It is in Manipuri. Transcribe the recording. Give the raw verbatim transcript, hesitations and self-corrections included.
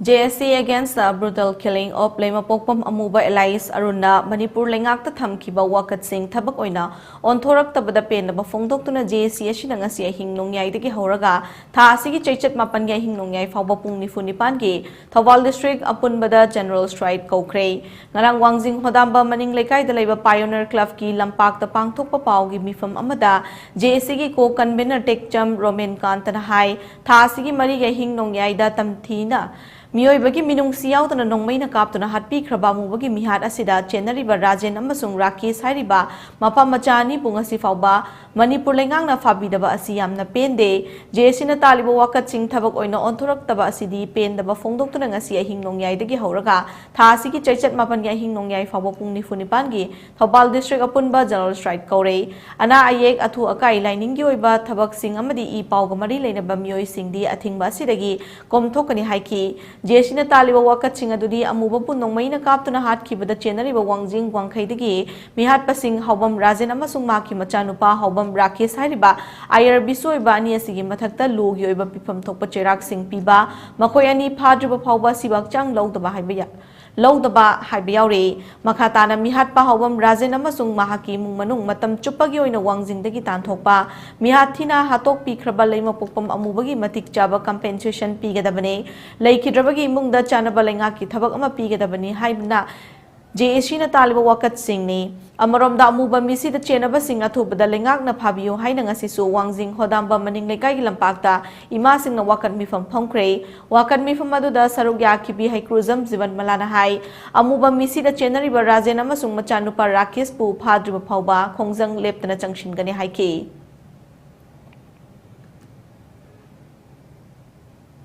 J S A Against the Brutal Killing of ꯂꯩꯃꯄꯣꯛꯄꯝ ꯑꯃꯨꯕ alias ꯑꯔꯨꯟꯅ ꯃꯅꯤꯄꯨꯔ ꯂꯩꯉꯥꯛꯇ ꯊꯝꯈꯤꯕ ꯋꯥꯀꯠꯁꯤꯡ ꯊꯕꯛ ꯑꯣꯏꯅ ꯑꯣꯟꯊꯣꯔꯛꯇꯕꯗ ꯄꯦꯟꯗꯕ ꯐꯣꯡꯗꯣꯛꯇꯨꯅ J S A ꯑꯁꯤꯅ ꯉꯁꯤ ꯑꯍꯤꯡ ꯅꯣꯡꯌꯥꯏꯗꯒꯤ ꯍꯧꯔꯒ ꯊꯥ ꯑꯁꯤꯒꯤ ꯆꯩꯆꯠ ꯃꯥꯄꯟꯒꯤ ꯑꯍꯤꯡ ꯅꯣꯡꯌꯥꯏ ꯐꯥꯎꯕ ꯄꯨꯡ ꯅꯤꯐꯨ ꯅꯤꯄꯥꯟꯒꯤ ꯊꯧꯕꯥꯜ district ꯑꯄꯨꯟꯕꯗ general strike ꯀꯧꯈ꯭ꯔꯦ꯫ ꯉꯔꯥꯡ ꯋꯥꯡꯖꯤꯡ ꯍꯣꯗꯥꯝꯕ ꯃꯅꯤꯡ ꯂꯩꯀꯥꯏꯗ ꯂꯩꯕ Pioneer Clubꯀꯤ ꯂꯝꯄꯥꯛꯇ ꯄꯥꯡꯊꯣꯛꯄ ꯄꯥꯎꯒꯤ ꯃꯤꯐꯝ ꯑꯃꯗ J S Aꯒꯤ co-convener ꯇꯦꯛꯆꯝ ꯔꯣꯃꯦꯟꯀꯥꯟꯇꯅ ꯍꯥꯏ, ꯊꯥ ꯑꯁꯤꯒꯤ ꯃꯔꯤꯒꯤ ꯑꯍꯤꯡ ꯅꯣꯡꯌꯥꯏꯗ ꯇꯝꯊꯤꯅ ꯃꯤꯑꯣꯏꯕꯒꯤ ꯃꯤꯅꯨꯡꯁꯤ ꯌꯥꯎꯗꯅ ꯅꯣꯡꯃꯩꯅ ꯀꯥꯞꯇꯨꯅ ꯍꯥꯠꯄꯤꯈ꯭ꯔꯕ ꯑꯃꯨꯕꯒꯤ ꯃꯤꯍꯥꯠ ꯑꯁꯤꯗ ꯆꯦꯟꯅꯔꯤꯕ ꯔꯥꯖꯦꯟ ꯑꯃꯁꯨꯡ ꯔꯥꯀꯦꯁ ꯍꯥꯏꯔꯤꯕ ꯃꯄꯥ ꯃꯆꯥ ꯑꯅꯤꯕꯨ ꯉꯁꯤ ꯐꯥꯎꯕ ꯃꯅꯤꯄꯨꯔ ꯂꯩꯉꯥꯛꯅ ꯐꯥꯕꯤꯗꯕ ꯑꯁꯤ ꯌꯥꯝꯅ ꯄꯦꯟꯗꯦ꯫ J S Aꯅ ꯇꯥꯜꯂꯤꯕ ꯋꯥꯀꯠꯁꯤꯡ ꯊꯕꯛ ꯑꯣꯏꯅ ꯑꯣꯟꯊꯣꯔꯛꯇꯕ ꯑꯁꯤꯗꯤ ꯄꯦꯟꯗꯕ ꯐꯣꯡꯗꯣꯛꯇꯨꯅ ꯉꯁꯤ ꯑꯍꯤꯡ ꯅꯣꯡꯌꯥꯏꯗꯒꯤ ꯍꯧꯔꯒ ꯊꯥ ꯑꯁꯤꯒꯤ ꯆꯩꯆꯠ ꯃꯥꯄꯟꯒꯤ ꯑꯍꯤꯡ ꯅꯣꯡꯌꯥꯏ ꯐꯥꯎꯕ ꯄꯨꯡ ꯅꯤꯐꯨ ꯅꯤꯄꯥꯟꯒꯤ ꯊꯧꯕꯥꯜ district ꯑꯄꯨꯟꯕ general strike ꯀꯧꯔꯦ꯫ ꯑꯅꯥ ꯑꯌꯦꯛ, ꯑꯊꯨ ꯑꯀꯥꯏ, ꯂꯥꯏꯅꯤꯡꯒꯤ ꯑꯣꯏꯕ ꯊꯕꯛꯁꯤꯡ ꯑꯃꯗꯤ ꯏ ꯄꯥꯎꯒ ꯃꯔꯤ ꯂꯩꯅꯕ ꯃꯤꯑꯣꯏꯁꯤꯡꯗꯤ ꯑꯊꯤꯡꯕ ꯑꯁꯤꯗꯒꯤ ꯀꯣꯝꯊꯣꯛꯀꯅꯤ ꯍꯥꯏꯈꯤ꯫ J S Aꯅ ꯇꯥꯜꯂꯤꯕ ꯋꯥꯀꯠꯁꯤꯡ ꯑꯗꯨꯗꯤ ꯑꯃꯨꯕꯕꯨ ꯅꯣꯡꯃꯩꯅ ꯀꯥꯞꯇꯨꯅ ꯍꯥꯠꯈꯤꯕꯗ ꯆꯦꯟꯅꯔꯤꯕ ꯋꯥꯡꯖꯤꯡ ꯋꯥꯡꯈꯩꯗꯒꯤ ꯃꯤꯍꯥꯠꯄꯁꯤꯡ ꯍꯥꯎꯕꯝ ꯔꯥꯖꯦꯟ ꯑꯃꯁꯨꯡ ꯃꯍꯥꯛꯀꯤ ꯃꯆꯥꯅꯨꯄꯥ ꯍꯥꯎꯕꯝ ꯔꯥꯀꯦꯁ ꯍꯥꯏꯔꯤꯕ I R Bꯁꯨ ꯑꯣꯏꯕ ꯑꯅꯤ ꯑꯁꯤꯒꯤ ꯃꯊꯛꯇ ꯂꯣꯒꯤ ꯑꯣꯏꯕ ꯄꯤꯐꯝ ꯊꯣꯛꯄ ꯆꯩꯔꯥꯛꯁꯤꯡ ꯄꯤꯕ, ꯃꯈꯣꯏ ꯑꯅꯤ ꯐꯥꯗ꯭ꯔꯤꯕ ꯐꯥꯎꯕ ꯑꯁꯤꯕꯨ ꯍꯛꯆꯥꯡ ꯂꯧꯗꯕ ꯍꯥꯏꯕ ꯌꯥ-, ꯂꯧꯗꯕ ꯍꯥꯏꯕ ꯌꯥꯎꯔꯤ꯫ ꯃꯈꯥ ꯇꯥꯅ ꯃꯤꯍꯥꯠꯄ ꯍꯥꯎꯕꯝ ꯔꯥꯖꯦꯟ ꯑꯃꯁꯨꯡ ꯃꯍꯥꯛꯀꯤ ꯏꯃꯨꯡ ꯃꯅꯨꯡ ꯃꯇꯝ ꯆꯨꯞꯄꯒꯤ ꯑꯣꯏꯅ ꯋꯥꯡꯖꯤꯡꯗꯒꯤ ꯇꯥꯟꯊꯣꯛꯄ, ꯃꯤꯍꯥꯠ ꯊꯤꯅ ꯍꯥꯠꯇꯣꯛꯄꯤꯈ꯭ꯔꯕ ꯂꯩꯃꯄꯣꯛꯄꯝ ꯑꯃꯨꯕꯒꯤ ꯃꯇꯤꯛ ꯆꯥꯕ compensation ꯄꯤꯒꯗꯕꯅꯤ꯫ ꯂꯩꯈꯤꯗ꯭ꯔꯕꯒꯤ ꯏꯃꯨꯡꯗ ꯆꯥꯅꯕ ꯂꯩꯉꯥꯛꯀꯤ ꯊꯕꯛ ꯑꯃ ꯄꯤꯒꯗꯕꯅꯤ ꯍꯥꯏꯕꯅ J S Aꯅ ꯇꯥꯜꯂꯤꯕ ꯋꯥꯀꯠꯁꯤꯡꯅꯤ꯫ ꯑꯃꯔꯣꯝꯗ ꯑꯃꯨꯕ ꯃꯤꯁꯤꯗ ꯆꯦꯟꯅꯕꯁꯤꯡ ꯑꯊꯨꯕꯗ ꯂꯩꯉꯥꯛꯅ ꯐꯥꯕꯤꯌꯨ ꯍꯥꯏꯅ ꯉꯁꯤꯁꯨ ꯋꯥꯡꯖꯤꯡ ꯍꯣꯗꯥꯝꯕ ꯃꯅꯤꯡ ꯂꯩꯀꯥꯏꯒꯤ ꯂꯝꯄꯥꯛꯇ ꯏꯃꯥꯁꯤꯡꯅ ꯋꯥꯀꯠ ꯃꯤꯐꯝ ꯐꯝꯈ꯭ꯔꯦ꯫ ꯋꯥꯀꯠ ꯃꯤꯐꯝ ꯑꯗꯨꯗ ꯁꯔꯨꯛ ꯌꯥꯈꯤꯕꯤ ꯍꯩꯀ꯭ꯔꯨꯖꯝ ꯖꯤꯕꯟꯃꯂꯥꯅ ꯍꯥꯏ, ꯑꯃꯨꯕ ꯃꯤꯁꯤꯗ ꯆꯦꯟꯅꯔꯤꯕ ꯔꯥꯖꯦꯟ ꯑꯃꯁꯨꯡ ꯃꯆꯥꯅꯨꯄꯥ ꯔꯥꯀꯦꯁꯄꯨ ꯐꯥꯗ꯭ꯔꯤꯕ ꯐꯥꯎꯕ ꯈꯣꯡꯖꯪ ꯂꯦꯞꯇꯅ ꯆꯪꯁꯤꯟꯒꯅꯤ ꯍꯥꯏꯈꯤ꯫